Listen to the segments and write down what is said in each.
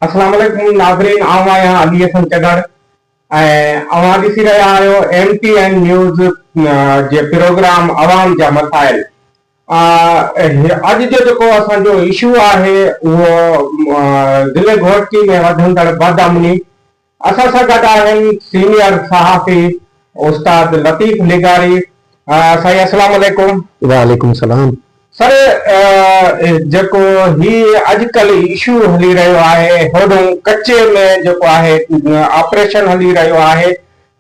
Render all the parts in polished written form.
اسلام عليڪم ناظرين آئون آهيان علي حسن چڍڙ ۽ اوهان ڏسي رهيا آهيو ايم ٽي اين نيوز جي پروگرام عوام جا مسائل اڄ جو جيڪو اسان جو اشو آهي اهو ضلعي گهوٽڪي ۾ وڌندڙ بدامني اسان سان گڏ آهن سينيئر صحافي استاد لطيف لغاري سائين اسلام عليڪم. وعليڪم السلام. سر جيڪو هي اڄ ڪلهه اشو هلي رهيو آهي هوڏهون ڪچي ۾ جيڪو آهي آپريشن هلي رهيو آهي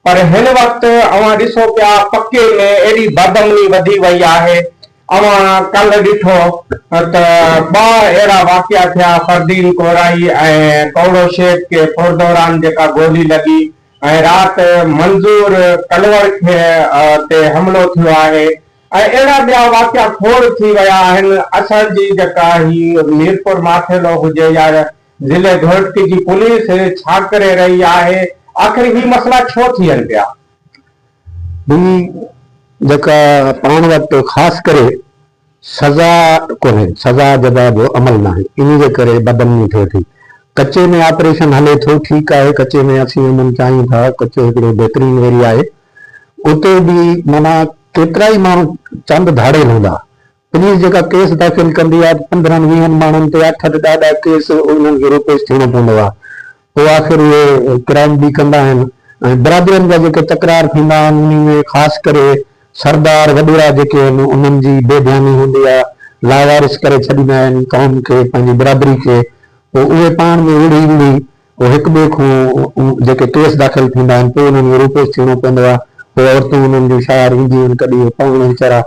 پر هن وقت اوهان ڏسو پيا پڪي ۾ ايڏي بدامني وڌي وئي آهي اوهان ڪلهه ڏٺو ته ٻه اهڙا واقعا ٿيا فردين ڪورائي ۽ ڪوڙو شيخ کي ڦر دوران جيڪا گولي لڳي ۽ رات منظور ڪلوڙ کي تي حملو ٿيو آهي ۽ اهڙا ٻيا واقعا کوڙ ٿي ويا آهن اسان جي جيڪا هي ميرپور ماٿيلو هجي يا ضلعي گهوٽڪي جي پوليس ڇا ڪري رهي آهي آخر هي مسئلا ڇو ٿين پيا؟ ٻي جيڪا پاڻ وٽ خاص ڪري سزا ڪونهي سزا جزا جو عمل ناهي انهي جي ڪري بدامني ٿئي ٿي ڪچي ۾ آپريشن هلي ٿو ٺيڪ آهي ڪچي ۾ اسين امن چاهيون ٿا ڪچو هڪڙو بهترين ايريا آهي اتي به معنيٰ ڪيترائي ماڻهو چند ڌاڙيل هوندا پوليس جيڪا ڪيس داخل ڪندي آهي ته پندرهن ويهن ماڻهن تي اٺ اٺ ڏهه ڏهه ڪيس انهن کي روپوش ٿيڻو پوندو آهي پوء آخر اهي ڪرائم به ڪندا آهن ۽ برادرين جا جيڪي تڪرار ٿيندا آهن انهي ۾ خاص ڪري سردار وڏيرا جيڪي آهن انهن جي بي ڌياني هوندي آهي لاوارث ڪري ڇڏيندا آهن قوم کي پنهنجي برادري کي پوء اهي پاڻ ۾ وڙهي وڙهي پوء هڪ ٻئي کان جيڪي ڪيس داخل ٿيندا آهن پوء انهن کي روپوش ٿيڻو پوندو آهي پوء عورتون انهن جون شاهر اينديون آهن ڪڏهن اهي پاڻ ويچارا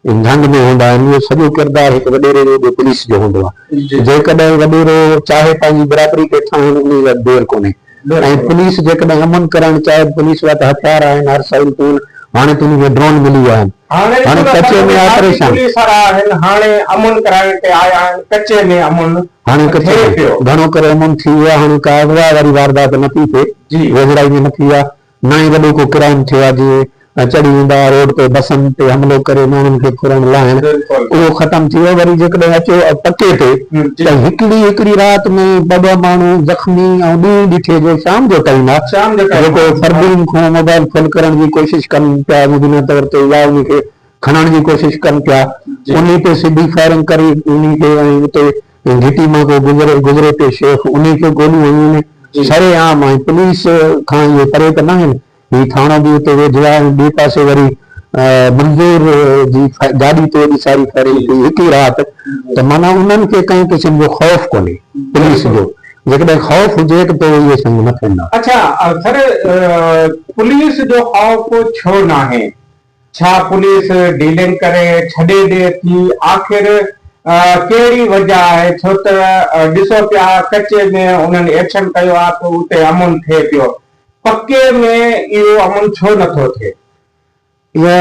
جهنگ ۾ هوندا آهن اهو سڄو ڪردار هڪ وڏيري جو ٻيو پوليس جو هوندو آهي جيڪڏهن وڏيرو چاهي پنهنجي برادري کي ٺاهڻ انهي وٽ دير ڪونهي ۽ پوليس جيڪڏهن امن ڪرائڻ چاهي ته پوليس وٽ هٿيار آهن هر سهولتون هاڻي ته انهي کي ڊرون ملي ويا آهن هاڻي هاڻي ڪچي ۾ آپريشن پوليس وارا آهن هاڻي امن ڪرائڻ تي آيا آهن ڪچي ۾ امن هاڻي ڪچي ٿئي ۾ پيو. گهڻو ڪري امن ٿي ويو آهي هاڻي ڪا اغوا واري واردات نه ٿي ٿئي ويجهڙائي ۾ نه ٿي آهي نه ئي وڏو ڪو ڪرائيم ٿيو آهي جيئن چڙهي ويندا هئا روڊ تي بسن تي حملو ڪري ماڻهن کي ڦرڻ لاهڻ اهو ختم ٿي ويو وري جيڪڏهن اچو پڪي تي ته هڪڙي هڪڙي رات ۾ ٻه ٻه ماڻهو زخمي ۽ ڏينهن ڏٺي جو شام جو ٽائيم آهي جيڪو فردين کان موبائل ڦل ڪرڻ جي ڪوشش ڪن پيا مبينا طور تي يا ان کي کڻڻ جي ڪوشش ڪن پيا انهي تي سڌي فائرنگ ڪري انهي کي ۽ اتي گهٽي مان ڪو گذري گذري پيو شيخ انهي کي گوليون هنيون آهن سري عام ۽ پوليس کان اهي پري ته ناهن هي ٿاڻو به اتي ويجهو آهي ۽ ٻئي پاسي وري منظور جي گاڏي تي ايڏي ساري فائرنگ ٿي هڪ ئي رات ته معنيٰ انهن کي ڪنهن قسم جو خوف ڪونهي پوليس جو جيڪڏهن خوف هجي ته پوء اهي شيون نه ٿين ها. اڇا سر پوليس جو خوف ڇو ناهي ڇا پوليس ڊيلنگ ڪري ڇڏي ڏي ٿي آخر ڪهڙي وجه آهي ڇو ته ڏسو پيا ڪچي ۾ انهن ايڪشن ڪيو آهي ته اتي امن ٿئي پيو پڪي ۾ اهو امن ڇو نٿو ٿئي. اها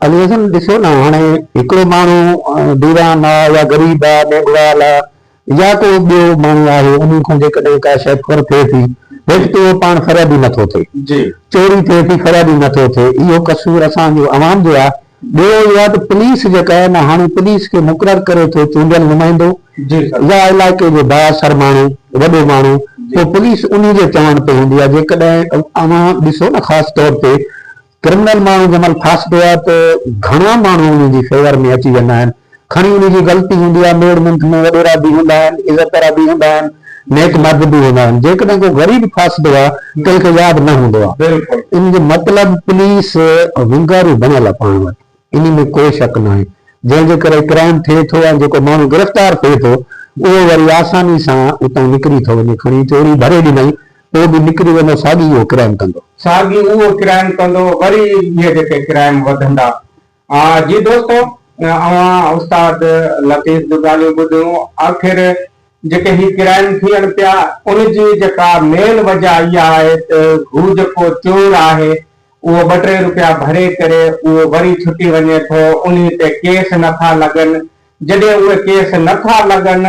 علي حسن ڏسو نه هاڻي هڪڙو ماڻهو ديوان آ يا غريب آ ميگهوال آ يا ڪو ٻيو ماڻهو آهي انهي کان جيڪڏهن ڪا شيء ڦر ٿئي ٿي هيٺ ته اهو پاڻ فريادي نٿو ٿئي چوري ٿئي ٿي فريادي نٿو ٿئي اهو قصور اسان جو عوام جو آهي ٻيو اهو آهي ته پوليس جيڪا آهي نه هاڻي پوليس کي مقرر ڪري ٿو چونڊيل نمائندو يا علائقي جو بااثر ماڻهو وڏو ماڻهو پوء پوليس انهي جي چوڻ تي هوندي آهي جيڪڏهن اوهان ڏسو نه خاص طور تي ڪرمنل ماڻهو جنهن مهل ڦاسبو آهي ته گهڻا ماڻهو ان جي فيور ۾ اچي ويندا آهن. کڻي ان جي غلطي هوندي آهي، ميڙ منٿ ۾ وڏيرا به هوندا آهن، عزت وارا به هوندا آهن، نيڪ مرد به هوندا آهن. جيڪڏهن ڪو غريب ڦاسبو آهي، ڪنهن کي ياد نه هوندو آهي. ان جو مطلب پوليس ونگارو بڻيل آهي پاڻ وٽ، انهي ۾ ڪو شڪ ناهي. جنهن جي ڪري ڪرائيم ٿئي ٿو ۽ جيڪو ماڻهو گرفتار ٿئي ٿو، اهو وري آساني سان اتان نڪري ٿو وڃي. کڻي چوري ڀري ڏنائين، پوء به نڪري ويندو ساڳي اهو ڪرائيم ڪندو. ساڳي اهو ڪرائيم ڪندو وري اهي جيڪي ڪرائيم وڌندا. جي دوستو اوهان استاد لطيف جون ڳالهيون ٻڌيون آخر جيڪي هي ڪرائيم ٿين پيا ان جي جيڪا مين وجه اها آهي ته هو جيڪو چور آهي اهو ٻه ٽي روپيا ڀري ڪري اهو وري ڇٽي وڃي ٿو انهي تي ڪيس نٿا لڳن جڏهن اهي ڪيس نٿا لڳن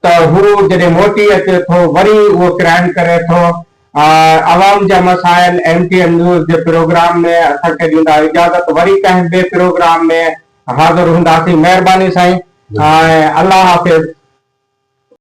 ته هو جڏهن موٽي اچي ٿو وري اهو ڪرائيم ڪري ٿو. عوام جا مسائل ايم ٽي اين نيوز جي پروگرام ۾ اسان کي ڏيندا اجازت وري ڪنهن ٻئي پروگرام ۾ حاضر هونداسين مهرباني سائين الله حافظ.